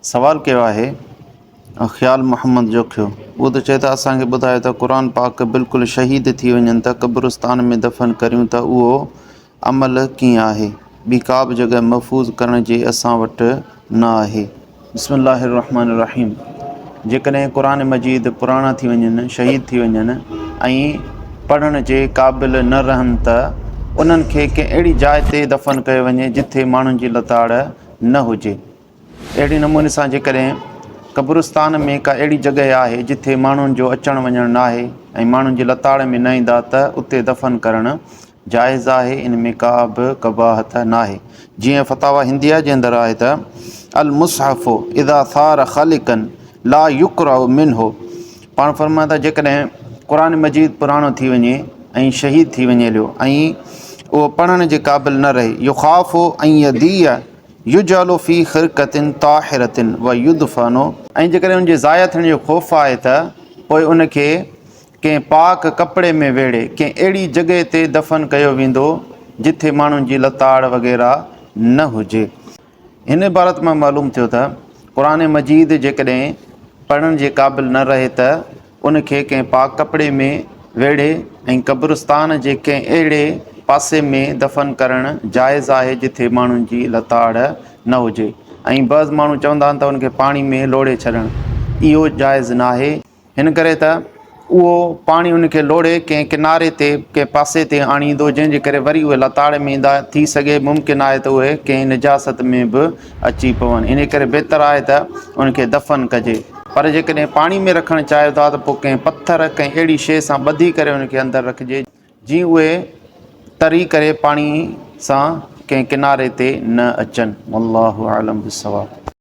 سوال ڪيو آهي خيال محمد جوکيو اهو ٿو چئي ته اسان کي ٻڌايو ته قرآن پاڪ بلڪل شهيد ٿي وڃن ته قبرستان ۾ دفن ڪريون ته اهو عمل ڪيئن آهي ٻي ڪا به جڳهه محفوظ ڪرڻ جي اسان وٽ نه آهي. بسم الله الرحمن الرحيم جيڪڏهن قرآن مجيد پراڻا ٿي وڃن شهيد ٿي وڃن ۽ پڙهڻ جي قابل نه رهن ته انهن کي ڪنهن اهڙي جاء تي دفن ڪيو وڃي جٿي ماڻهن جي لتاڙ نه هجي. اهڙي نموني سان جيڪڏهن قبرستان ۾ ڪا اهڙي جڳهه آهي جتي ماڻهن جو اچڻ وڃڻ ناهي ۽ ماڻهن جي لتاڙ ۾ نه ايندا ته اتي دفن ڪرڻ جائز آهي ان ۾ ڪا به قباحت ناهي جيئن فتاويٰ هنديه جي اندر آهي ته المصحف اذا ثار خلقا لا يقرأ منه پاڻ فرمائن ٿا جيڪڏهن قرآن مجيد پراڻو ٿي وڃي ۽ شهيد ٿي وڃي هليو ۽ اهو پڙهڻ جي قابل نه رهي يخاف ان يضيع يجعل في خرقة طاهرة ويدفن. ۽ جيڪڏهن ان جي ضايع ٿيڻ جو خوف آهي ته پوء ان کي ڪنهن پاڪ ڪپڙي ۾ ويڙهي ڪنهن اهڙي جڳهه تي دفن ڪيو ويندو جٿي ماڻهن جي لتاڙ وغيره نه هجي. هن عبارت مان معلوم ٿيو ته قرآن مجيد جيڪڏهن پڙهڻ جي قابل نه رهي ته ان کي ڪنهن پاڪ ڪپڙي ۾ ويڙهي ۽ قبرستان جي ڪنهن اهڙي پاسي ۾ دفن ڪرڻ جائز آهي جٿي ماڻهن جي لتاڙ نه هجي ۽ بعض ماڻهو چوندا آهن ته ان کي پاڻي ۾ لوڙهي ڇڏڻ اهو جائز ناهي هن ڪري ته اهو پاڻي ان کي لوڙهي ڪنهن ڪناري تي ڪنهن پاسي تي آڻيندو جنهن جي ڪري وري اهي لتاڙ ۾ ايندا ٿي سگهي ممڪن آهي ته اهي ڪنهن نجاست ۾ به اچي پون انهي ڪري بهتر آهي ته ان کي دفن ڪجي. پر جيڪڏهن پاڻي ۾ رکڻ چاهيو ٿا ته پوء ڪنهن پٿر، ڪنهن اهڙي شيء سان ٻڌي ڪري ان کي اندر رکجي، جيئن اهي تري ڪري پاڻي سان ڪنهن ڪناري تي نه اچن. والله اعلم بالصواب.